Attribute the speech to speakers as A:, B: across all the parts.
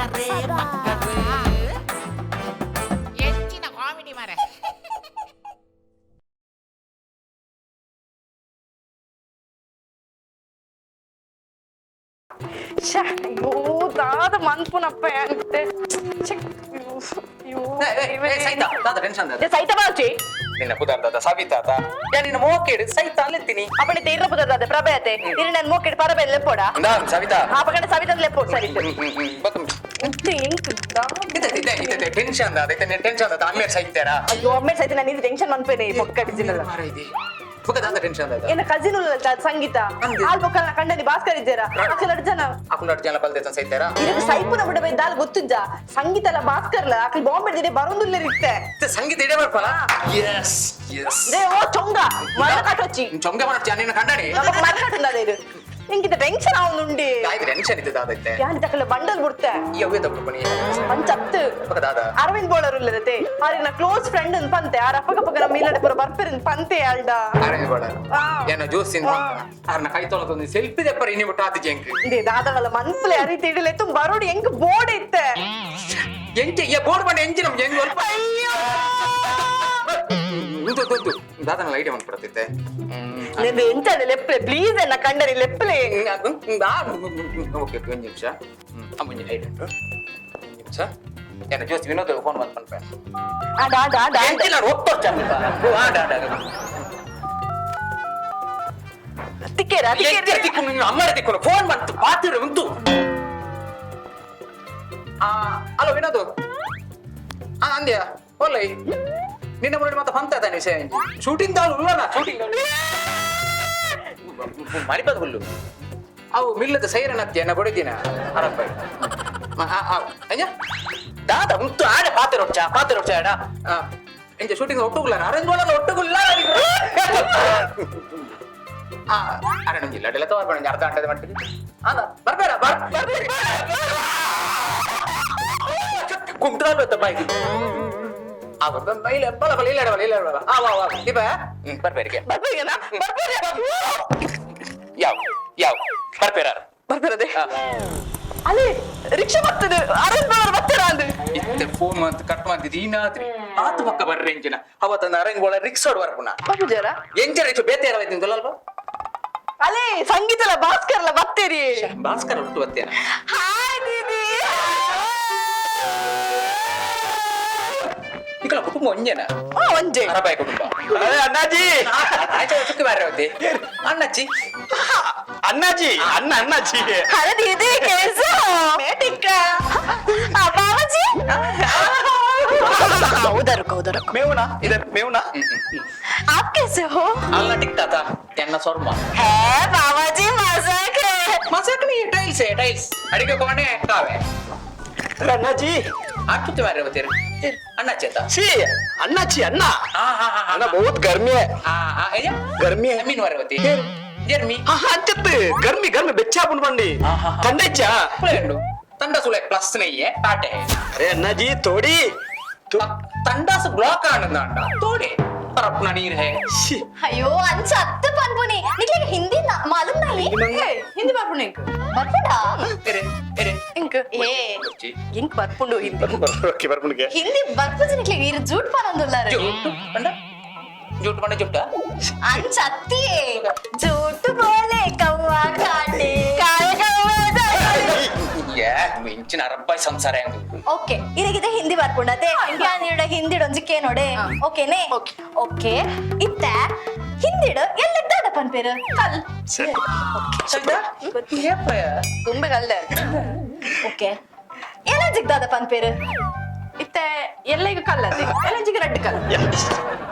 A: ಮಕ್ಕರೇ ಮಕ್ಕರೇ ಹೆಚ್ಚಿನ ಕಾಮಿಡಿ ಮಾರೆ.
B: ಛೆ, ಅಯ್ಯೋ ದಾದ ಮನ್ಪುನಪ್ಪ ಅಂತೆ. ಛೆ, ಅಯ್ಯೋ, ಅಯ್ಯೋ, ದೇವ್ರೇ.
C: ಸೈತಾ ದಾದ ಟೆನ್ಷನ್ ದಾದ
B: ಏ, ಸೈತ ಬಾಚಿ.
C: ನಿನ್ನ ಪುದಾರ್ ದಾದ ಸವಿತಾತ ಯಾ ನಿನ್ನ ಮೋಕೆಡ್ ಸೈತಾ ಅಲ್ಲೆತ್ತೀನಿ.
B: ಅಪ್ಪಣೆ ತೇರ್ನ ಪುದರ್ ದಾದ ಪ್ರಭೆ ಅತೆ ಇರು ನಾನು ಮೋಕೆಡ್ ಪರಬೆ ಲೆಪ್ಪೋಡ.
C: ನಾನ್ ಸವಿತಾ.
B: ಆಪಗಂಡ ಸವಿತ ಲೆಪ್ಪೋಡ್ ಸರಿ.
C: ಬತ್ತ.
B: ಇಂತೆ ಎಂಕ್ ದಾದ
C: ಇತ್ತೆ ಇತ್ತೆ ಇತ್ತೆ ಟೆನ್ಷನ್ ದಾದ ಇತ್ತೆ ಟೆನ್ಷನ್ ದಾದ ಅಮ್ಮೇರ್ ಸೈತಾರ.
B: ಅಯ್ಯೋ ಅಮ್ಮೆ ಸೈತ ನಾನು ಇದು ಟೆನ್ಷನ್ ಮನ್ಪೇನೆ ಪೊಕ್ಕಡಿಜಿನಲ್ಲ.
C: ಮಾರ ಇದೆ ಬೊಕ ದಾದ ಟೆನ್ಷನ್ ದಾದ.
B: ಏನ ಕಸಿನ್ ಉಲ್ಲ ಸಂಗೀತ.
C: ಅಂದೆ.
B: ಆಲ್ ಬೊಕ್ಕಲ್ನ ಕಂಡನಿ ಭಾಸ್ಕರ್ ಇದ್ದೀರಾ ಅಕಲ್ ಜನ.
C: ಅಕುಲ್ ಜನ ಬಲ್ದೆ ಸೈತಾರ.
B: ಇದಕ್ಕೆ ಸೈಪುನ ಬಿಡ ದಾಲ್ ಗೊತ್ತಿಜ್ಜ ಸಂಗೀತ ಅಲ್ಲ ಭಾಸ್ಕರ್ಲ ಅಕಲ್ ಬಾಂಬೆ ದಿಡೆ ಬರೋಂದುಲ್ಲ ಇತ್ತೆ.
C: ಇತ್ತೆ ಸಂಗೀತ ಇಡೆ ಬರ್ಪಲ ಎಸ್ ಎಸ್.
B: They ಓ ಚೊಂಗ ಮರ ಕಟ್ಟೊಚ್ಚಿ.
C: ಚೊಂಗ ಮಾಡಚ್ಚ ನಿನ್ನ ಕಂಡನಿ.
B: ನಮಕ್ ಮರ ಕಟ್ಟುಂದ ಇದು ನಿಂಗಿತ ಟೆನ್ಷನ್ ಆವೊಂದುಂಡಿ.
C: ಆಯ್ತು ಟೆನ್ಷನ್ ಇತ್ತೆ ದಾದ ಇತ್ತೆ.
B: ಯಾನ್ ತಕಲ ಬಂಡಲ್ ಬಿಡ್ತೆ.
C: ಈ ಅವ್ವೆ ತಪ್ಪು
B: ಪಂಚತ್ತು.
C: ಬೊಕ ದಾದ.
B: ಅರವಿಂದ್ ಬೋಳರ್ ಉಲ್ಲರತೆ ಆರಿನ ಕ್ಲೋಸ್ ಫ್ರೆಂಡ್ ಅನ್ ಪಂತೆ ಆರ ಅಪ್ಪಗ ಪಕ್ಕ ನಮ್ಮ ಇಲ್ಲಡೆ ಪೂರ ಬರ್ಪೆರಿನ್ ಪಂತೆ ಆಲ್ಡ.
C: ಅರೇಂಜ್ ಬಾಡ.
B: ಆ.
C: ಏನ ಜ್ಯೂಸ್ ಇನ್
B: ಆ.
C: ಅರ್ನ ಕೈ ತೊಳತೊಂದು ಸೆಲ್ಫಿ ದೆಪ್ಪರ ಇನಿ ಬಿಟ್ಟು ಆತಿ ಜಂಕ್.
B: ಇಂದೆ ದಾದವಲ್ಲ ಮನ್ಪಲೆ ಅರಿತಿ ಇಡಲೆ ತುಂಬ ಬರೋಡು ಎಂಕ್ ಬೋರ್ಡ್ ಇತ್ತೆ.
C: ಎಂಚೆ ಈ ಬೋರ್ಡ್ ಬಂಡ ಎಂಚೆ ನಮ್ ಹೆಂಗ್ ಸ್ವಲ್ಪ
B: ಅಯ್ಯೋ
C: ಉಂದು ಉಂದು ದಾದನ ಐಡಿಯಾ ಮಾಡ್ಕೊಡತ್ತಿತ್ತೆ.
B: ನಿಂದು ಎಂಚದ ಲೆಪ್ಪಲೆ ಪ್ಲೀಸ್ ಎನ್ನ ಕಂಡರಿ ಲೆಪ್ಪಲೆ.
C: ಓಕೆ ಒಂದು ನಿಮಿಷ ಒಂಜಿ ಐಡಿಯಾ ಉಂಟು ಒಂದು ನಿಮಿಷ ಏನ ಜ್ಯೂಸ್ ವಿನೋದ್ ಫೋನ್ ಬಂದ್ ಪನ್ಪೆ.
B: ಆಡ ಆಡ ಆಡ ಆಡ.
C: ಎಂಚೆ ನಾನು ಒತ್ತೊರ್ಚ ಆಡ ಆಡ.
B: ತಿಕ್ಕೇರ
C: ಎಂಚೆ
B: ತಿಕ್ಕೇರ.
C: ತಿಕ್ಕು ನೀನು ಅಮ್ಮರ ತಿಕ್ಕು ಫೋನ್ ಬಂತು ಪಾತಿರು ಉಂಟು. ಆ ಹಲೋ ವಿನೋದ್ ಆ ಅಂದ್ಯಾ ಒಲ್ಲೈ ನಿನ್ನ ಮುನ್ನಡಿ ಮತ್ತೆ ಪಂತ ತಾನೆ ವಿಷಯ ಶೂಟಿಂಗ್ ದಾಲ್ ಉಲ್ಲನ ಶೂಟಿಂಗ್ ಮರಿಪದ ಹುಲ್ಲು ಅವು ಮಿಲ್ಲದ ಸೈರನ್ ಅತ್ತಿ ಎನ್ನ ಬಡಿದಿನ ಅರಪ್ಪ ಅಯ್ಯ ದಾದ ಉಂಟು ಆಡೆ ಪಾತೆ ರೊಚ್ಚ ಪಾತೆ ರೊಚ್ಚ ಆಡ ಎಂಚ ಶೂಟಿಂಗ್ ಒಟ್ಟುಗುಲ್ಲ ಅರೇಂಜ್ ಮಾಡಲ್ಲ ಒಟ್ಟುಗುಲ್ಲ. ಆ ಅರೆ ಇಲ್ಲ ಅಡ್ಡೆಲ್ಲ ತೋರ್ ಬಣ್ಣ ಅರ್ಧ ಗಂಟೆ ಮಟ್ಟಿಗೆ ಅದ ಬರ್ಬೇಡ ಬರ್ ಕುಂಟ್ರಾಲ್ ಬಾಯ್ಗೆ ಆ ಇಲ್ಲ ಬಲ ಬಲ ಇಲ್ಲ ಬಲ ಇಲ್ಲ ಬಲ ಆ ವಾ ವಾ ಇಪ್ಪ ಬರ್ಬೇರಿಗೆ.
B: ಬರ್ಬೇಕೇನಾ ಬರ್ಬೇರೆ.
C: ಯಾವ ಯಾವ ಬರ್ಬೇರಾರ.
B: ಬರ್ಬೇರದೆ ಅಲ್ಲಿ ರಿಕ್ಷಾ ಬರ್ತದೆ ಅರವಿಂದ್ ಬೋಳರ್ ಬರ್ತೀರಾ ಅಂದು.
C: ಇತ್ತೆ ಫೋನ್ ಅಂತ ಕಟ್ ಮಾಡ್ತಿದ್ದು ಈನಾದ್ರಿ ಆತು ಪಕ್ಕ ಬರ್ರಿ ಎಂಚಿನ ಅವತ್ತಂದ ಅರೇಂಜ್ ಒಳ ರಿಕ್ಷಾ ಬರ್ಪುನ.
B: ಬರ್ಪುಜಾರ.
C: ಎಂಚ ರಿಕ್ಷಾ ಬೇತೆ ಯಾರ ಅಲ್ವಾ.
B: ಅಲೇ ಸಂಗೀತಲ ಭಾಸ್ಕರ್ಲ ಬರ್ತೀರಿ.
C: ಭಾಸ್ಕರ್ ಹುಟ್ಟು ಬತ್ತೇನ.
B: ಹಾಯ್ ದೀದಿ.
C: ನಿಕಲ ಕುಟುಂಬ ಒಂಜೇನ.
B: ಆ ಒಂಜೆ.
C: ಅರಬಾಯ ಕುಟುಂಬ.
D: ಅರೆ ಅಣ್ಣಾಜಿ.
C: ಆಯ್ತು ಚುಕ್ಕಿ ಬಾರಿ ಅವತ್ತಿ ಅಣ್ಣಚ್ಚಿ.
D: ಅಣ್ಣಾಜಿ ಅಣ್ಣ ಅಣ್ಣಾಜಿ.
B: अरे दीदी कैसे हो? मैं ठीक बाबा जी उधर रुको उधर रुको.
D: ಮೇವುನಾ ಇದರ್ ಮೇವುನಾ.
B: आप कैसे हो?
C: ಅಲ್ಲ ಟಿಕ್ ತಾತ ಎನ್ನ ಸೊರ್ಮ.
B: है बाबा जी मजाक है.
C: ಮಸಾಕ್ ನೀ ಟೈಲ್ಸ್ ಟೈಲ್ಸ್ ಅಡಿಗೆ ಕೋಣೆ ಕಾವೆ.
D: ಅರೆ ಅಣ್ಣಾಜಿ.
C: ಆಟುತ್ತಿ ಬಾರಿ ಅವತ್ತೀರಿ ಅಣ್ಣಚ್ಚೇತ.
D: ಸಿ ಅಣ್ಣಾಚಿ ಅಣ್ಣ.
C: ಹಾ ಹಾ ಹಾ.
D: ಅಣ್ಣ ಬಹುತ್ ಗರ್ಮಿ ಹೈ.
C: ಹಾ ಹಾ ಅಯ್ಯ.
D: ಗರ್ಮಿ ಹೈ.
C: ಮೀನು ವಾರವತಿ ಜರ್ಮಿ.
D: ಹಾ ಹಾ ಅಂಚತ್ತು ಗರ್ಮಿ ಗರ್ಮಿ ಬೆಚ್ಚ ಬಂಡಿ.
C: ಹಾ, ಹಾ, ಹಾ.
D: ತಂಡಚ್ಚ.
C: ಉಂಡು ತಂಡ ಸುಳೆ ಪ್ಲಸ್ ನೆಯ್ಯೆ ಪಾಟೆ.
D: ಅರೆ ಅಣ್ಣಾಜಿ ತೋಡಿ
C: ತಂಡಾಸ್ ಬ್ಲಾಕ್ ಆನಂದ ತೋಡೆ ಪರಪ್ನ ನೀರ್ ಹೇ.
D: ಸಿ.
E: ಅಯ್ಯೋ ಅಂಚ ಅತ್ತ ಪನ್ಪುನಿ ನಿಕ್ಲೆಗ್ ಹಿಂದಿ ಮಾಲೂಮ್ ನಹಿ.
B: ಹಿಂದಿ ಬರ್ಪುಂಡು ಇಂಕ್.
E: ಬರ್ಪುಂಡಾ?
C: ಎರೆ ಎರೆ.
B: ಇಂಕ್.
E: ಏ.
B: ಇಂಕ್ ಬರ್ಪುಂಡು ಹಿಂದಿ.
D: ಓಕೆ ಬರ್ಪುಣಿಗೆ.
E: ಹಿಂದಿ ಬರ್ಪುಜಿ ನಿಕ್ಲೆಗ್ ಇರ್ ಜೂಟ್ ಪನೊಂದುಲ್ಲಾರ.
C: ಜುಟ್ಟು ಪಂಡ ಜುಟ್ಟು ಪಂಡ ಜುಟ್ಟ.
E: ಅಂಚ ಅತ್ತಿಯೇ ಜೂಟ್ ಬೋಲೆ ಕವ್ವ ಕಾಟೆ.
B: ಕಾಯ ಕವ್ವ
C: ಯಾ ಮಿಂಚಿನ ಅರಬ್ಬಾಯ್ ಸಂಸಾರ ಎಂದು.
E: ಓಕೆ ಇರಗಿದೆ ಹಿಂದಿ ಬರ್ಪುಂಡತೆ ಯಾನ್ ಹಿಂದಿಡ್ ಒಂಜಿ ಕೇನೋಡೆ ಓಕೆನೆ? ಓಕೆ ಇತ್ತ ಹಿಂದಿಡ್ ಎಲ್ಲಿದ್ದಾದ ಪನ್ಪೇರು
B: ಕಲ್.
D: ಸರಿ.
C: ಸರಿದಾ ಏಪ್ಪ.
B: ತುಂಬೆ ಕಲ್ಲೆ.
E: ಓಕೆ ಎಲ್ಲ ಜಿಗ್ದಾದ ಪನ್ಪೇರು.
B: ಇತ್ತೆ ಎಲ್ಲ ಈಗ ಕಲ್ಲದೆ ಎಲ್ಲ ಜಿಗ ರಡ್ಡು ಕಲ್.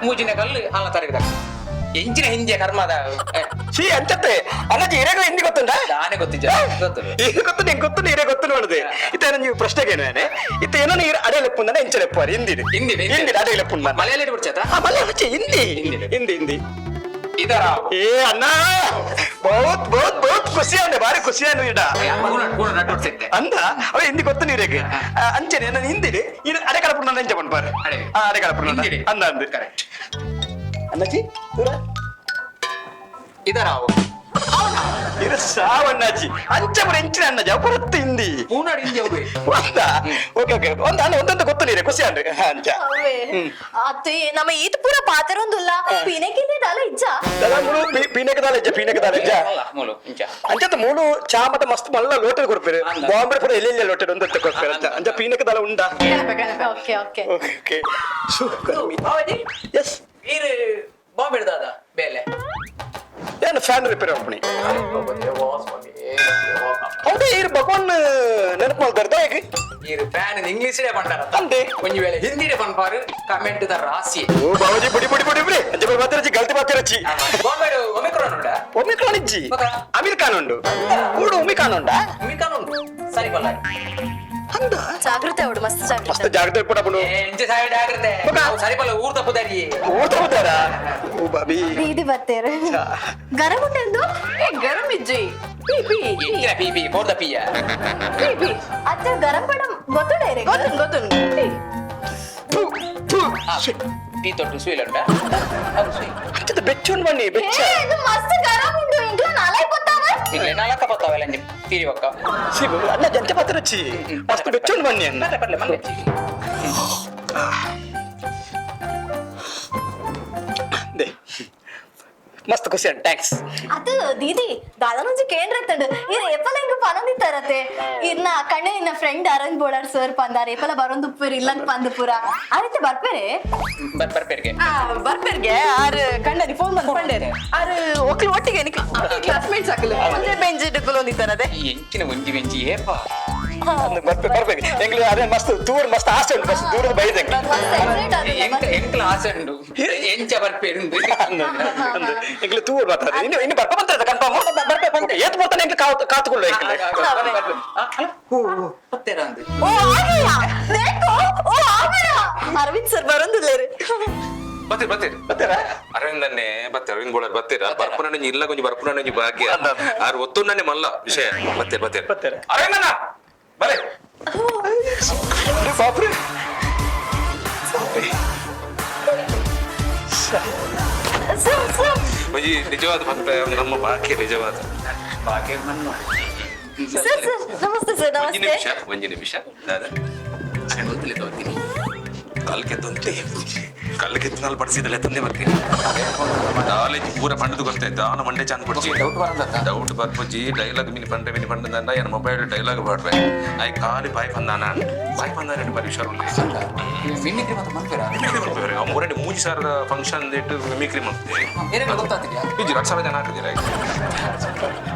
C: ಮೂಜಿನ ಕಲ್ಲು ಅಲ್ಲ ತರಗದ ಎಂಚಿನ ಹಿಂದಿಯ ಕರ್ಮದ
D: ಸಿ ಅಂಚತ್ತೆ ಅಣ್ಣಾಜಿ ಇರೇಗ ಹಿಂದಿ ಗೊತ್ತುಂಟಾ?
C: ದಾನೆ ಗೊತ್ತಿದ್ದ ಗೊತ್ತು.
D: ಈಗ ಗೊತ್ತು ನಿಂಗೆ ಗೊತ್ತು ನೀರೇ ಗೊತ್ತು ನೋಡುದೆ ಇತ್ತ ಏನೋ ನೀವು ಪ್ರಶ್ನೆಗೆ ಏನೇ ಇತ್ತ ಏನೋ ನೀರು ಅಡೆ ಲೆಪ್ಪುಂದ ಎಂಚ ಲೆಪ್ಪು ಹಿಂದಿ.
C: ಹಿಂದಿ
D: ಹಿಂದಿ ಅಡೆ ಲೆಪ್ಪುಂದ.
C: ಮಲಯಾಳಿ ಬಿಡ್ಚಾತ.
D: ಆ ಮಲಯಾಳ ಹಿಂದಿ.
C: ಹಿಂದಿ.
D: ಹಿಂದಿ ಹಿಂದಿ.
C: ಇದರ
D: ಏ ಅಣ್ಣ ಬಹುತ್ ಬಹುತ್ ಬಹುತ್ ಖುಷಿ ಅಂದೆ ಭಾರಿ ಖುಷಿ ಅನ್ನು ಇಡ.
C: ನಟ್ಟು
D: ಅಂದ ಅವ ಹಿಂದಿ ಗೊತ್ತು ನೀರೇಗೆ ಅಂಚನೆ ನಾನು ಹಿಂದಿ ಇನ್ನು ಅಡೆ ಕಡಪುಣ ಎಂಚ ಪನ್ಪಾರೆ.
C: ಅಡೆ.
D: ಅಡೆ ಕಡಪುಣ.
C: ಹಿಂದಿಡಿ.
D: ಅಂದ ಅಂದೆ
C: ಕರೆಕ್ಟ್.
D: ಅಣ್ಣಾಜಿ ದೂರ.
C: ಇದರ
D: ಏ ಇರ ಸಾವಣ್ಣಾಜಿ ಅಂಚ ಪುರ ಎಂಚಿನ ಅಣ್ಣಾಜಿ ಅವು ಪುರತ್ತು ಹಿಂದಿ.
C: ಮೂನಾಡು ಹಿಂದಿ ಅವು.
D: ಒಂದ ಓಕೆ ಓಕೆ, ಒಂದ್ ಅಣ್ಣ ಒಂದೊಂದು ಗೊತ್ತು ನೀರೆ ಖುಷಿ ಅಂಡ್ರಿ ಅಂಚ.
E: ಅವೇ ಅತ್ತೆ, ನಮ್ಮ ಈತ ಪೂರ ಪಾತೆರೊಂದುಲ್ಲ, ಪೀನೆಕಿಂದೆ ದಾಲ ಇಜ್ಜ.
D: ದಾದ ಮೂಲು ಪೀನೆಗೆ ದಾಲ ಇಜ್ಜ, ಪೀನೆಗೆ ದಾಲ ಇಜ್ಜ.
C: ಮೂಲು ಇಂಚ.
D: ಅಂಚತ ಮೂಲು ಚಾ ಮತ ಮಸ್ತ್ ಮಲ್ಲ ಲೋಟೆ ಕೊಡ್ಪೇರು.
C: ಅಂದ.
D: ಬಾಂಬೆ ಪೂರ ಎಲ್ಲೆಲ್ಲ ಲೋಟೆ ಒಂದೊಂದು ಕೊಡ್ಪೇರು ಅಂಚ. ಅಂಚ ಪೀನೆಗೆ ದಾಲ ಉಂಡಾ?
E: Okay okay.
D: Okay okay, super.
C: ಬಾವಾಜಿ.
D: ಎಸ್.
C: ಈರು ಬಾಂಬೆ ದಾದ ಬೇಲೆ?
D: ಏನು ಫ್ಯಾನ್ ರಿಪೇರ್ ಕಂಪನಿ. ಹೌದೇ, ಇರು ಭಗವಾನ್ ನೆನಪು ಮಾಡ್ತಾರ ಹೇಗೆ?
C: ಈರು ಫ್ಯಾನ್ ಇಂಗ್ಲಿಷ್ ಪಂಡಾರ.
D: ಅಂದೆ.
C: ಒಂಜಿ ವೇಳೆ ಹಿಂದಿಡೆ ಪನ್ಪಾರು ಕಮೆಂಟ್ ದ ರಾಸಿ.
D: ಓ ಬಾಬಾಜಿ, ಬುಡಿ ಬುಡಿ ಬುಡಿ ಬುಡಿ, ಅಂಚ ಮಾತಾರಚ್ಚಿ, ಗಲ್ತಿ ಮಾತಾರಚ್ಚಿ.
C: ಬಾಂಬೆ ಒಮಿಕ್ರಾನ್ ಉಂಡ?
D: ಒಮಿಕ್ರಾನ್ ಇಜ್ಜಿ.
C: ಮಗ?
D: ಅಮೀರ್ ಖಾನ್ ಉಂಡು ಉಂಡು, ಒಮಿಕಾನ್ ಉಂಡಾ?
C: ಒಮಿಕ್ರಾನ್ ಉಂಡು ಸರಿ ಬಲ್ಲ.
D: ಅಂದ.
E: ಜಾಗೃತೆ ಅವಡು, ಮಸ್ತ್
D: ಮಸ್ತ್
E: ಜಾಗೃತೆ.
D: ಜಾಗ್ರತೆ ಪಡ.
C: ಎಂಚ ಸಾಯ ಜಾಗ್ರತೆ.
D: ಮಗ?
C: ಅವು ಸರಿ ಬಲ್ಲ, ಊರ್ ತಪ್ಪುದಾರಿ.
D: ಊರ್ ತಗೋತಾರ? ಓ ಬಾಬಿ.
E: ಬೀದಿ ಬತ್ತೇರು ಗರಂ ಉಂಟೆಂದು.
B: ಏ, ಗರಂ ಇಜ್ಜಿ, ಪಿ ಪಿ.
C: ಎಂಚಿನ ಪಿ ಪಿ ಬೋರ್ದ ಪಿಯ?
B: P P.
E: ಅತ್ತೆ, ಗರಂ ಪಡ ಗೊತ್ತುಂಡ ಇರೆಗ್?
B: ಗೊತ್ತುಂಡು ಗೊತ್ತುಂಡು, ಪಿ.
D: ಥು, ಥು. ಶ್ಶೆ.
C: ಟೀ ತೊಟ್ಟು ಸುಯಿಲ್ ಉಂಡ ಅವು ಸುಯಿ.
D: ಅಂಚದ ಬೆಚ್ಚುಂಡು ಬನ್ನಿ ಬೆಚ್ಚ.
E: ಏ, ಇದು ಮಸ್ತ್ ಗರಂ ಉಂಡು, ಇಂಗ್ಲ ನಾಲೈ ಪೊತ್ತಾವ.
C: ಇಲ್ಲ, ನಾಲ್ಕ ಪತ್ತಾವೆಲ್ಲ ಅಂಜಿ ತೀರಿ ಒಕ್ಕ.
D: ಸಿ ಅಣ್ಣ, ಜಂಚ ಮಾತಾರಚ್ಚಿ, ಮಸ್ತ್ ಬೆಚ್ಚುಂಡು ಬನ್ನಿ ಅಣ್ಣ.
C: ಬರ್ಲೆ ಬರ್ಲೆ ಮಲ್ಲೆ.
D: ದೇ ಮಸ್ತ್ ಖುಷಿ ಅಣ್ಣ, thanks.
E: ಅದು ದೀದಿ, ದಾದನೊಂಜಿ ಕೇಂದ್ರ ಇರ್ ಏಪಲ ಇಂಗ್ ಪನೊಂದಿತ್ತಾರತೆ. ಇರ್ನ ಕಣ್ಣೆ ನಿನ್ನ ಫ್ರೆಂಡ್ ಅರವಿಂದ್ ಬೋಳಾರ್ ಸರ್ ಪಂದಾರ, ಏಪಲ ಬರೊಂದು ಉಪ್ಪೇರು ಇಲ್ಲಂಗ್ ಪಂದ್ ಪೂರ ಆರೈತೆ ಬರ್ಪೇರೆ.
C: ಬರ್ಪೇರಿಗೆ.
B: ಆ ಬರ್ಪೇರ್ಗೆ, ಆರು ಕಣ್ಣಲ್ಲಿ ಫೋನ್ ಬಂದ್ ಪಂಡೇರು. ಆರು ಒಕ್ಲು ಒಟ್ಟಿಗೆ ಕ್ಲಾಸ್ಮೇಟ್ಸ್ ಹಾಕಲು ಒಂದೇ ಬೆಂಚ್ ಇಟ್ಟುಕೊಳ್ಳೊಂದಿತ್ತಾರದೆ.
C: ಈ ಎಂಚಿನ ಒಂಜಿ ಬೆಂಚಿ ಏಪ?
D: ಬರ್ಪೆ ಬರ್ಬೇಕು ಎಂಗ್ಲಿ, ಅದೇ ಮಸ್ತ್ ದೂರ ಮಸ್ತ್ ಆಸೆ ಉಂಟು, ಮಸ್ತ್ ದೂರದ ಬೈದೆ ಎಂಗ್ಲಿ.
E: ಮಸ್ತ್ ಎಕ್ಸೈಟ್ ಆದಿಲ್ಲ.
C: ಎಂಕ ಎಂಕಲ ಆಸೆ ಉಂಡು ಎಂಚ ಬರ್ಪೇರಿಂದು.
D: ಅಂದು ಎಂಗ್ಲಿ ತೂರ್ ಬರ್ತದೆ, ಇನ್ನು ಇನ್ನು ಬರ್ಪ ಬಂತದೆ ಕನ್ಫರ್ಮ್. ಬರ್ಪೆ ಬಂತೆ ಏತ್ ಬರ್ತಾನೆ ಎಂಗ್ಲಿ ಕಾತು ಕಾತುಕೊಳ್ಳು ಎಂಗ್ಲಿ.
C: ಪತ್ತೇರ ಅಂದು.
E: ಓ ಆಗಯ್ಯ ದೇಖೋ, ಓ ಆಗಯ್ಯ ಅರವಿಂದ್ ಸರ್ ಬರೊಂದಿಲ್ಲೇರು.
F: ಬತ್ತೀರಿ ಬತ್ತೀರಿ.
D: ಬರ್ತಾರಾ?
F: ಅರವಿಂದನ್ನೇ ಬತ್ತಿ, ಅರವಿಂದ್ ಬೋಳರ್ ಬತ್ತೀರ. ಬರ್ಪುನ ಇಲ್ಲ, ಕೊಂಚ ಬರ್ಪುನ ಒಂಜಿ ಭಾಗ್ಯ. ಆರ್ ಒತ್ತುಣ್ಣನೆ ಮಲ್ಲ ವಿಷಯ. ಬತ್ತೀರಿ ಬತ್ತೀರಿ.
D: ಬತ್ತೀರಿ.
F: ಅರವಿಂದಣ್ಣ ಬಲೆ.
D: ಅರೆ ಬಾಪ್ರೆ.
E: Sir sir.
F: ಒಂಜಿ ನಿಜವಾದ ಭಕ್ತ, ನಮ್ಮ ಭಾಗ್ಯ ನಿಜವಾದ.
C: ಭಾಗ್ಯ ಮಣ್ಣು.
E: Sir sir, namaste sir.
F: ಒಂಜಿ
E: ನಮಸ್ತೆ.
F: ನಿಮಿಷ, ಒಂಜಿ ನಿಮಿಷ ದಾದ.
C: ಗೊತ್ತಿಲ್ಲ ತಗೋತೀನಿ.
F: ಕಲ್ ಕೆತ್ತಂತೆ, ಕಲ್ಲು ಕೆತ್ತನಲ್ಲಿ ಪಡಿಸಿದಲ್ಲ ತಂದೆ ಬರ್ತೀನಿ. ನಾಲೆಜ್ ಪೂರ ಪಂಡದು ಗೊತ್ತಾಯ್ತು, ಅವನ ಮಂಡೆ ಚಂದ ಪಡಿಸಿ.
C: ಡೌಟ್ ಬರಂದತ್ತ?
F: ಡೌಟ್ ಬರ್ಪುಜಿ. ಡೈಲಾಗ್ ಮಿನಿ ಪಂಡ್ರೆ ಮಿನಿ ಪಂಡಂದ ಏನ್ ಮೊಬೈಲ್ ಡೈಲಾಗ್ ಪಾಡ್ರೆ I ಖಾಲಿ ಬಾಯ್ ಬಂದಾನ ಬಾಯ್ ಬಂದಾನ ಬಾರಿ ಹುಷಾರು.
C: ಮಿಮಿಕ್ರಿ ಮತ್ತೆ ಮನ್ಪೇರ?
F: ಮೂರನೇ ಮೂಜಿ ಸಾವಿರದ ಫಂಕ್ಷನ್ ಇಟ್ಟು ಮಿಮಿಕ್ರಿ ಮಾಡ್ತೇವೆ.
C: ಏನೇನು ಗೊತ್ತಾಗ್ತಿದ್ಯಾ?
F: ಇಜ್ಜಿ, 2000 ಜನ ಹಾಕಿದ್ದೀರ.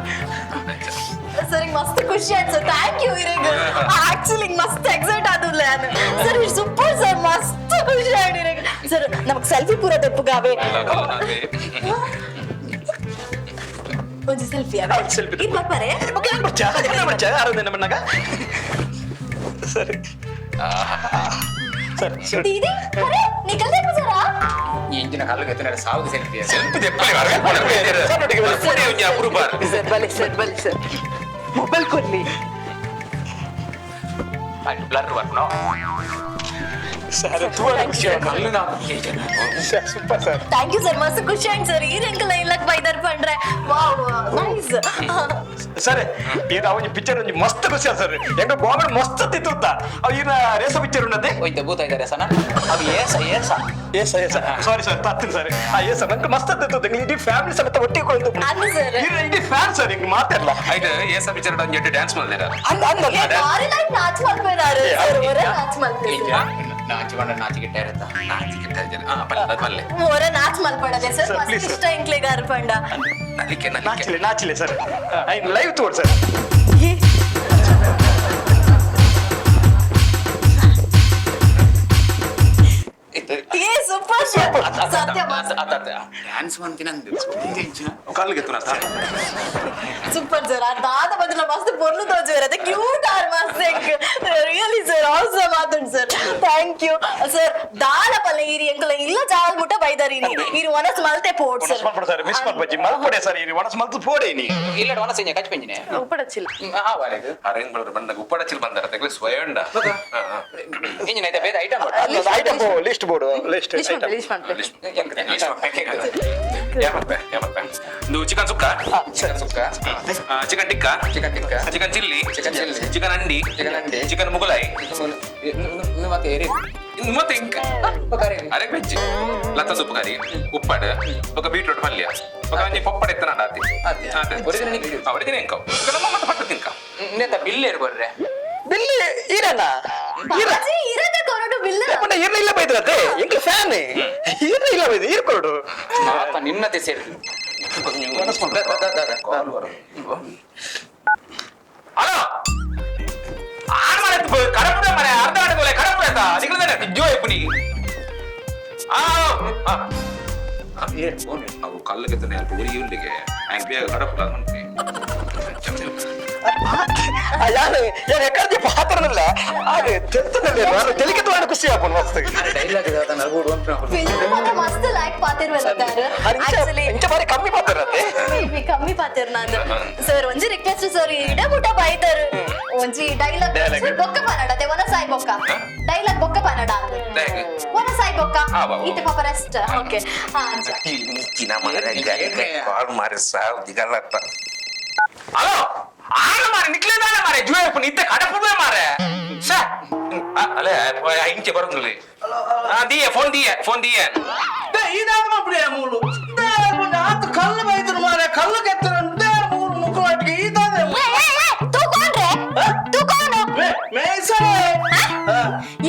E: ಸರ್, ಹಿಂಗ್ ಮಸ್ತ್ ಖುಷಿ ಆಯ್ತು ಸರ್, thank you ಇರೇಗ. ಆಕ್ಚುಲಿ ಹಿಂಗ್ ಮಸ್ತ್ ಎಕ್ಸೈಟ್ ಆದುಲ್ಲ ನಾನು ಸರ್. ಸೂಪರ್ ಸರ್, ಮಸ್ತ್ ಖುಷಿ ಆಯ್ತು ಇರೇಗ ಸರ್. ನಮಗ್ ಸೆಲ್ಫಿ ಪೂರ ತೆಪ್ಪುಗಾವೆ. ಒಂಜಿ ಸೆಲ್ಫಿ ಅವೆ?
D: Selfie.
E: ಇದು ಬರ್ಪಾರೆ.
D: ಓಕೆ, ಬರ್ಚಾ ಬರ್ಚಾ ಅರವಿಂದ ಬಣ್ಣಗ. ಸರಿ ಸರಿ ಸರಿ.
E: ದೀದಿ, ಅರೆ ನಿಕಲ್ देखो ಜರಾ.
C: ಈ ಇಂಜಿನ ಕಲ್ಲು ಕೆತ್ತನ ಸಾವು ಸೆಲ್ಫಿ.
F: ಸೆಲ್ಫಿ ದೆಪ್ಪಲೆ ಬರ್ಪುನೆ ಒಂಜಿ ಅಪರೂಪ.
B: ಸರ್ ಬಲೆ ಸರ್, ಬಲೆ ಸರ್, ಮೊಬೈಲ್ ಕೊಡ್ಲಿ.
C: ಬ್ಲರ್ ಬರ್ಪುನ.
D: ಸರ್, ತುಂಬಾ ಖುಷಿ ಆಯ್ತು.
C: ಕಲ್ಲು ನಾವು.
D: Super sir.
E: Thank you sir, ಮಸ್ತ್ ಖುಷಿ ಆಯ್ತು ಸರ್. ಈ ರಂಕಲ ಇಲ್ಲಕ್ ಬೈದರ್ ಪಂಡ್ರೆ, ವಾವ್, ನೈಸ್.
D: ಸರ್, ಇದು ಒಂಜಿ ಪಿಕ್ಚರ್ ಒಂಜಿ ಮಸ್ತ್ ಖುಷಿ ಆಯ್ತು ಸರ್. ಹೆಂಗ ಬಾಂಬೆ ಮಸ್ತ್ ತಿತ್ತುತ್ತ ಅವು ಈನ ರೇಸ ಪಿಕ್ಚರ್ ಉಂಡತೆ.
C: ಹೋಯ್ತ ಭೂತ ಇದ್ದಾರೆ ಸನ ಅವು ಏಸ ಏಸ.
D: ಏಸ ಏಸ, ಸಾರಿ ಸರ್, ತತ್ತಿನ ಸರ್. ಆ ಏಸ ನಂಗೆ ಮಸ್ತ್ ತಿತ್ತು. ಇಡೀ ಫ್ಯಾಮಿಲಿ ಸಮೇತ ಒಟ್ಟಿಗೆ ಕೊಂಡು.
E: ಅಂದು ಸರ್.
D: ಇಡೀ ಫ್ಯಾನ್ ಸರ್, ಹಿಂಗ್ ಮಾತಾಡಲ್ಲ.
F: ಆಯ್ತು, ಏಸ ಪಿಕ್ಚರ್ ಒಂಜಿ ಎಡ್ಡೆ ಡ್ಯಾನ್ಸ್ ಮಾಡ್ದೇರ.
D: ಅಂದ ಅಂದ.
E: ಏ, ಬಾರಿ ಲೈಕ್ ನಾಚ್ ಮಲ್ಪೇರಾರು ಸರ್, ಒರ ನಾಚ್ ಮಲ್ಪೇರು.
C: ನಾಚಿ ಬಂಡ ನಾಚಿ ಗಿಟ್ಟ ಇರುತ್ತಾ?
F: ನಾಚಿಕೆ ಹಾ ಪಲ್ಲೆ ಅದು ಪಲ್ಲೆ.
E: ಒರ ನಾಚ್ ಮಲ್ಪಡದೆ ಸರ್.
D: Sir,
E: ಮಸ್ತ್
D: please, sir.
E: ಇಷ್ಟ ಇಂಕ್ಲೆಗಾರ್ ಪಂಡ.
F: ನಲಿಕೆ ನಲಿಕೆ.
D: ನಾಚಿಲೆ ನಾಚಿಲೆ ಸರ್, ಲೈವ್ ತೋಡ್ ಸರ್.
E: ಏ ಸೂಪರ್ ಸರ್, ಸತ್ಯ ಮಸ್ತ್.
C: ಡ್ಯಾನ್ಸ್ ಮಾಡ್ತೀನಿ ಅಂದು.
F: ಕಲ್ಗೆ ತುನ.
E: ಸೂಪರ್ ಸರ್, ಅದಾದ ಬದಲ ಮಸ್ತ್ ಪೊರ್ಲು ತೋಜುವೆರ್ ಅದೇ ಕ್ಯೂಟ್ ಆರ್ ಮಸ್ತ್. ರಿಯಲಿ ಸರ್, ಆಸಮ್ ಆತುಂಡು ಸರ್, thank you sir. ದಾಲ ಪಲ್ಲೆ ಈರಿ ಎಂಕಲ ಇಲ್ಲ ಜಾಲ್ ಮುಟ್ಟ ಬೈದಾರಿ ಈರು ಒನಸ್ ಮಲ್ತೆ ಪೋಡ್
D: ಒಣಸ್
E: ಸರ್.
D: ಮಲ್ಪಡ ಸರ್, ಮಿಸ್ ಮಲ್ಪಜ್ಜಿ ಮಲ್ಪಡೆ ಸರ್, ಈ ಒಣಸ್ ಮಲ್ತು ಪೋಡೆ ನೀ.
C: ಇಲ್ಲ, ಒಣಸ ಕಚ್ ಪೆಂಜಿನೆ.
B: ಉಪ್ಪಡಚ್ಚಿಲ್ಲ.
C: ಆ ವಾಲೆದು.
F: ಅರೇಂಜ್ ಮಾಡೋರು ಬಂದಾಗ ಉಪ್ಪಡಚಿಲ್ ಬಂದಾರ ತೆಗ್ಲಿ ಸ್ವಯಂಡ.
C: ಇಂಜಿನ ಐತೆ ಬೇರೆ item.
D: Item list board list.
B: List ಮಾಡ್ತೆ, ಲಿಸ್ಟ್ ಮಾಡ್ತೆ.
F: ಲಿಸ್ಟ್ ಯಾಮತ್ತೆ ಯಾಮತ್ತೆ. ಇದು chicken sukka,
C: chicken sukka,
F: chicken tikka,
C: chicken tikka,
F: chicken chilli,
C: chicken chilli,
F: chicken handi,
C: chicken handi,
F: chicken Mughlai.
C: ಮತ್ತೆ ಏರಿ
F: ಮತ್ತೆ ಇಂಕ ಅರೆ ವೆಜ್ ಲತ್ತ ಸೊಪ್ಪು ಕರಿ, ಉಪ್ಪಾಡು, ఒక ಬೀಟ್ರೂಟ್ ಪಲ್ಯ, ఒక ಒಂಜಿ ಪೊಪ್ಪಡೆ ಎತ್ತನ ಆತಿ.
C: ಆತಿ. ಒರಿಜಿನಲ್ ನಿಕ್ಕು.
F: ಒರಿಜಿನಲ್ ಇಂಕ ನಮ್ಮ ಮತ್ತೆ ಪಟ್ಟು ತಿನ್ಕ.
C: ಇನ್ನೆಂತ ಬಿಲ್ ಏರು ಬರ್ರೆ?
D: ಬಿಲ್ಲಿ ಈರಣ್ಣ ಈರ
E: ಬಾಜಿ ಇರದ ಕೊರಡು ಬಿಲ್.
D: ಪಂಡ ಈರ್ನ ಇಲ್ಲ ಬೈದ್ರತ್ತೆ, ಎಂಕ್ಲ ಫ್ಯಾನ್ ಈರ್ನ ಇಲ್ಲ ಬೈದು ಈರ್ ಕೊರಡು.
C: ಮಾತ ನಿನ್ನತೆ ಸೇರಿ.
F: ಹಲೋ, ಆನ್ ಮನೆ ಕಡಪುಡ ಮನೆ ಅರ್ಧ ಗಂಟೆ ಕಡಪುಡ ಆಯ್ತಾ? ನಿಗ್ಲದಾನೆ ಜೋ ಇಪ್ಪು ಆ ಆ. ಅವು ಕಲ್ಲಿಗೆ ಅಲ್ಪ ಉರಿ ಇಲ್ಲಿಗೆ ಆ್ಯಂಡ್ ಬೇಗ ಕಡಪುಡ ಮನ್ಪಿ.
D: ಯಾರು ಯಾರು ಎಕ್ಕಡ್ದಿ ಪಾತ್ರನಲ್ಲ ಆಗ ತೆಲ್ತನಲ್ಲಿ ನಾನು ತೆಲಿಕೆ ಖುಷಿ ಆಪನ್ ಮಸ್ತ್.
C: ಡೈಲಾಗ್ ನಲ್ಗೂಡು ಅಂತ.
E: ಫಿಲ್ಮ್ ಮಾತ್ರ ಮಸ್ತ್ ಲೈಕ್ ಪಾತಿರ್ವಲ್ಲ ಆಕ್ಚುಲಿ.
D: ಇಂಚ ಬಾರಿ ಕಮ್ಮಿ ಪಾತ್ರ.
E: ಮೇಬಿ ಕಮ್ಮಿ ಪಾತಿರ್ ನಾನು. ಸರ್, ಒಂಜಿ ರಿಕ್ವೆಸ್ಟ್ ಸರ್, ಇಡ ಮುಟ ಬೈತಾರು ಒಂಜಿ ಡೈಲಾಗ್.
D: Dialogue.
E: ಬೊಕ್ಕ ಪನಡ ಅದೇ ವನ ಸಾಯಿ ಬೊಕ್ಕ ಡೈಲಾಗ್, ಬೊಕ್ಕ ಪನಡ
F: Dialogue.
E: ವನ ಸಾಯಿ ಬೊಕ್ಕ.
F: ಆ, ಬಾ, ಬಾ.
E: ಇತ್ತೆ ಪಾಪ ರೆಸ್ಟ್ ಓಕೆ ಹಾ.
F: ನಿಕ್ಕಿನ ಮಗನ ಕಾಲ್ ಮಾರಿ ಸಾವು ದಿಗಲ್ಲತ್ತ. ಹಲೋ, ಆನ ಮಾರೆ ನಿಕ್ಲೇದಾನೆ ಮಾರೆ ಜುವೆ ಇಪ್ಪು ಇತ್ತೆ ಕಡಪುಡ ಮಾರೆ ಛೆ. ಅಲೆ ಇಂಚೆ ಬರೋದಿಲ್ಲ. ಆ ದಿಯೆ ಫೋನ್, ದಿಯೆ ಫೋನ್ ದಿಯೆ.
G: ಇದಾದ ಮಕ್ಕಳೇ ಮೂಲು ಆತ ಕಲ್ಲು ಬೈದ್ರು ಮಾರೆ, ಕಲ್ಲು ಕೆತ್ತರ ಮೂರು ಮುಕ್ಕಳಾಟಿಗೆ ಇದಾದೆ.
E: ತೂ ಕೋನ್ರೆ? ತೂ ಕೋನು?
G: ಮೇಸರೆ.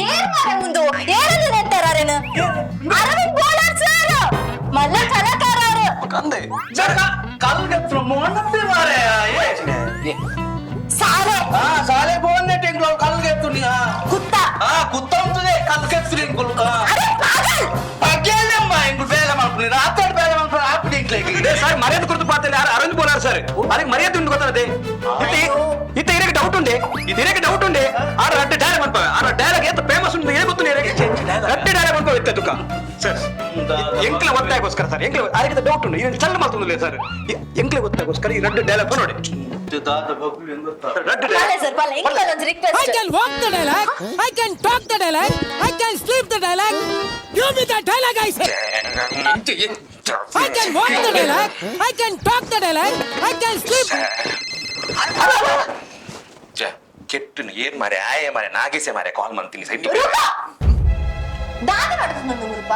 E: ಏನ್ ಮಾರೆ ಮುಂದು ಏರಂದು ನೆಂತಾರೇನು? ಅರವಿಂದ್ ಬೋಲಾರ್ ಸರ್ ಮಲ್ಲ ಕಲಾಕಾರರು.
D: ಕಂದೆ
G: ಕಲ್ಲು ಕೆತ್ತರ ಮೋನಪ್ಪಿ ಮಾರೆ.
E: ಸಾಲೆ.
G: ಹಾ, ಸಾಲೆ ಬೋನ್ನೆ ಟೆಂಗ್ಳು ಕಲ್ಲು ಕೆತ್ತು ನೀ.
E: ಕುತ್ತ.
G: ಹಾ, ಕುತ್ತ ಉಂಟುದೆ ಕಲ್ಲು ಕೆತ್ತರು ಎಂಕುಲು.
E: ಅರೆ ಪಾಗಲ್.
G: ಪಗ್ಗೇಲಮ್ಮ ಎಂಕುಲು ಬೇಲೆ ಮಾಡ್ಕೊಂಡು ರಾತ್ರಿ ಬೇಲೆ ಮಾಡ್ಕೊಂಡು ಆಪಿಡಿ ಎಂಕ್ಲೆಗೆ.
D: ಸರ್, ಮರ್ಯಾದೆ ಕುರಿತು ಪಾತ್ರ ಯಾರು ಅರವಿಂದ್ ಬೋಲಾರ್ ಸರ್, ಅದಕ್ಕೆ ಮರ್ಯಾದೆ ಉಂಟು ಗೊತ್ತದೆ. ಇತ್ತೆ ಇತ್ತೆ ಇರಕ್ಕೆ ಡೌಟ್ ಉಂಡೆ, ಇದು ಇರಕ್ಕೆ ಡೌಟ್ ಉಂಡೆ. ಆರ ರಡ್ಡೆ ಡೈಲಾಗ್ ಮನ್ಪವೆ, ಆರ ಡೈಲಾಗ್ ಏತ ಫೇಮಸ್ ಉಂಟು ಏ ಗೊತ್ತು ಇರಕ್ಕೆ. ರಡ್ಡೆ ಡೈಲಾಗ್ ಮನ್ಪವೆ ಇತ್ತೆ ತುಕ ಸರ್. ಎಂಕ್ಲ ಒತ್ತಾಯಕ್ಕೋಸ್ಕರ ಸರ್, ಎಂಕ್ಲ ಅದಕ್ಕೆ ಡೌಟ್ ಉಂಟು, ಇದನ್ನ ಚಲ್ಲ ಮಾತೊಂದಿಲ್ಲ ಸರ್. ಎಂಕ್ಲ ಒತ್ತಾಯಕ್ಕೋಸ್ಕರ ಈ ರಡ್ಡೆ ಡೈಲಾಗ್ ನೋಡಿ.
G: ದಾದ ಬಗ್ಲು ಹೆಂಗ್ ಗೊತ್ತಾ?
D: ರಡ್ಡೆ
E: ಪಾಲೆ ಸರ್, ಪಾಲೆ ಎಂಕ್ಲ ಒಂಜಿ
H: I
E: request.
H: can walk the dialogue, I can talk the dialogue, I can sleep the dialogue. Give me the dialogue, I say. I can walk the dialogue, I can talk the dialogue, I can sleep.
F: ಕೆಟ್ಟು ಏನ್ ಮಾರೆ ಆಯೆ ಮಾರೆ ನಾಗೇಸೆ ಮಾರೆ ಕಾಲ್ ಮಾಡ್ತೀನಿ site.
E: ರೂಪ, ದಾದ ನಡತು ರೂಪ.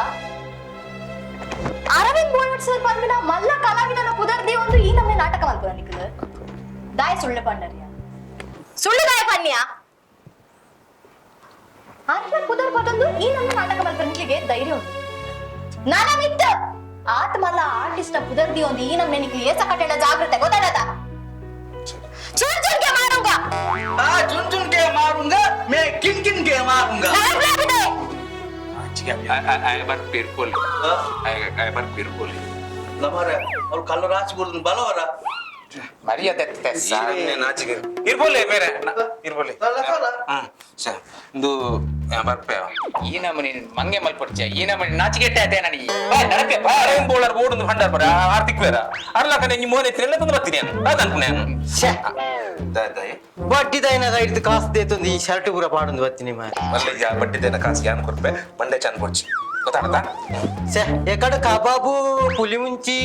E: Aravind ಬೋಳಟ್ sir ಪನ್ಪಿನ ಮಲ್ಲ ಕಲಾವಿದನ ಪುದರ್ದಿ ಒಂದು ಈ ನಮ್ನೆ ನಾಟಕ ಮಲ್ಪುನ ನಿಕ್ಕಲು. ದಾಯ ಸುಳ್ಳು ಪಂಡರಿಯ? ಸುಳ್ಳು ದಾಯ ಪನ್ಯ? ಆತ್ಮ ಪುದರ್ ಪದೊಂದು ಈ ನಮ್ಮ ನಾಟಕ ಮಲ್ಪುನ ನಿಕ್ಲಿಗೆ ಧೈರ್ಯ ಉಂಟು ನನಗಿತ್ತು. ಆತ ಮಲ್ಲ ಆರ್ಟಿಸ್ಟ್ ನ ಪುದರ್ದಿ ಒಂದು ಈ ನಮ್ನೆ ನಿಕ್ಲಿ ಏಸ ಕಟ್ಟಡ ಜಾಗ್ರತೆ ಗೊತ್ತಾಡತ. ಚುನ್ ಚುನ್ ಕೆ ಮಾರುಂಗ.
G: ಆ ಚುನ್ ಚುನ್ ಕೆ ಮಾರುಂಗ, ಮೇ ಕಿನ್ ಕಿನ್ ಕೆ ಮಾರುಂಗ.
E: ನನಗ್ಲಾಗಿದೆ.
F: ಆಯ ಬರ್ ಪೀರ್ಕೋಲಿ, ಆಯ ಬರ್ ಪೀರ್ಕೋಲಿ.
G: ಲಮಾರೆ ಅವ್ರು ಕಲ್ಲು ರಾಚಿ ಬುರ್ದು ಬಲವರ.
C: ಮರ್ಯಾದೆ.
F: ನಾಚಿಕೆ ಇರ್ಬೋಲೆ ಬೇರೆ ಇರ್ಬೋಲೆ. ಹ್ಮ್ ಸರ್, ಇದು ಬರ್ಪೆ.
C: ಈ ನಮನಿ ಮಂಗೆ ಮಲ್ಪೊಡ್ಚೆ, ಈ ನಮನಿ ನಾಚಿಕೆಟ್ಟೆ ಆತೆ ನನಗೆ ನಡಪೆ.
F: ಅರವಿಂದ್ ಬೋಳರ್ ಬೋರ್ಡ್ ಒಂದು ಭಂಡಾರ ಬರ ಆರ್ತಿಕ್ ಬೇರ ಅರ್ಲಕ ನೀ ಮೋನೆ ಎತ್ತಿನ ತಂದು ಬರ್ತೀನಿ ನಾನು ಅದಂತ ನಾನು ದಾಯ.
I: ಬಡ್ಡಿದೈನ ಹಿಡಿದು ಕಾಸು ದೇತೊಂದು ಈ ಶರ್ಟ್ ಪೂರ ಪಾಡೊಂದು ಬತ್ತೀನಿ ಮಾರೆ.
F: ಮಲ್ಲೆ ಯಾ ಬಡ್ಡಿದೇನ ಕಾಸು ಯಾನ್ ಕೊರ್ಪೆ, ಬಂಡೆ ಚಂದ ಕೊಡ್ಚಿ ಗೊತ್ತಾಡತಾ.
I: ಛೆ, ಎಕಡ ಕಬಾಬು ಪುಲಿ ಮುಂಚಿ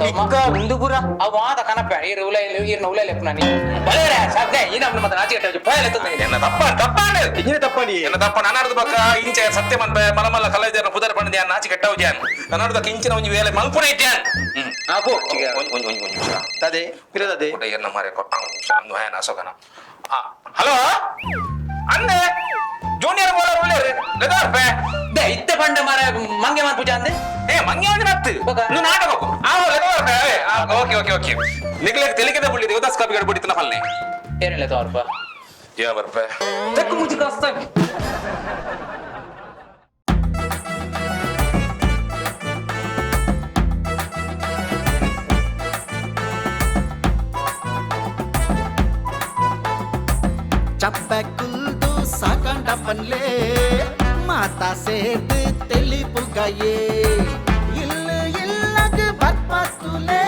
I: ಟಿಕ್ಕ ಉಂದು ಪೂರ.
C: ಅವು ಆದ ಕನಪೆ ಈರು ಉಲ ಈರ್ನ ಉಲ ಲೆಪ್ಪು ನಾನು ಬಲೇರೆ ಸಾಧ್ಯ. ಈ ನಮ್ನ ಮತ್ತೆ ನಾಚಿಕೆಟ್ಟೆ ಪಯಲೆ ತಂದೆ.
F: ಎನ್ನ ತಪ್ಪ ತಪ್ಪಾಂಡೆ.
D: ಇಂಜಿನ ತಪ್ಪನಿ.
F: ಎನ್ನ ತಪ್ಪ ನಾನಾಡ್ದು ಬಕ್ಕ ಇಂಚೆ ಸತ್ಯ ಮನ್ಪೆ ಮಲ ಮಲ್ಲ ಕಲಾವಿದರ ಪುದರ್ ಪಂಡ ಯಾನ್ ನಾಚಿ ಕೆಟ್ಟವು ಜಾನ್ ನಾನಾಡ್ದಕ್ಕ ಇಂಚಿನ ಒಂಜಿ ವೇಳೆ ಮಲ್ಪುಣ ಇಜ್ಜಾನ್. ಹ್ಮ್
C: ಆಪು.
F: ಒಂಜಿ ಒಂಜಿ ಒಂಜಿ ನಿಮಿಷ.
D: ತದೆ ಪಿರದದೆ.
F: ಕೊಡ ಎನ್ನ ಮಾರೆ ಕೊಟ್ಟ ಹ್ಯಾನ್ ಅಶೋಕನ. ಹಲೋ, ಅಂದೆ ಜೂನಿಯರ್ ಬೋಲರ್ ಉಳ್ಳೇರು ಲೆದಾರ್ಪೆ.
C: ದೆ ಇತ್ತೆ ಪಂಡ ಮಾರ ಮಂಗೆ ಮಾರ್ ಪೂಜಾ ಅಂದೆ.
F: ಏ ಮಂಗೆ ಒಂಜಿ ನತ್ತು
C: ಬೊಕ?
F: ನು ನಾಟಕ ಆ ಲೆದಾರ್ಪೆ. ಓಕೆ ಓಕೆ ಓಕೆ, ನಿಗ್ಲೆಗ್ ತೆಲಿಕೆದ ಬುಳ್ಳಿ ದೇವದಾಸ್ ಕಾಪಿಗಡ ಬುಡಿತನ ಫಲ್ನೆ.
C: ಏನಿಲ್ಲ ತೋರ್ಪ.
F: ಯಾ ಬರ್ಪೆ.
C: ತೆಕ್ಕು ಮುಚ್ಚಿ ಕಾಸ್ತ.
J: ಚಪ್ಪೆ ಕುಲ್ದು ಸಾಕಂಡ ಪನ್ಲೆ ಮಾತಾ ಸೇರ್ದು தெளிப்புகையே இல்லு இல்லகு பத்மத்துலே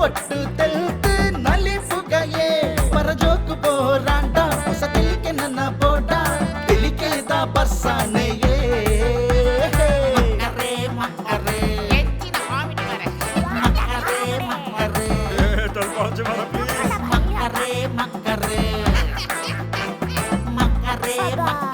J: ஒட்டு தெல்த்து நலிப்புகையே பரஜோக்கு போராண்டா ಹೊಸ ತೆಲಿಕೆ ನನ್ನ ಬೋಡ ತೆಲಿಕೆದ ಬರ್ಸಾನೆಯೇ ಮಕ್ಕರೇ ಮಕ್ಕರೇ.
A: ಹೆಚ್ಚಿನ ಕಾಮಿಡಿ ಮಾರೆ.
J: ಮಕ್ಕರೇ. ಮಾರೆ.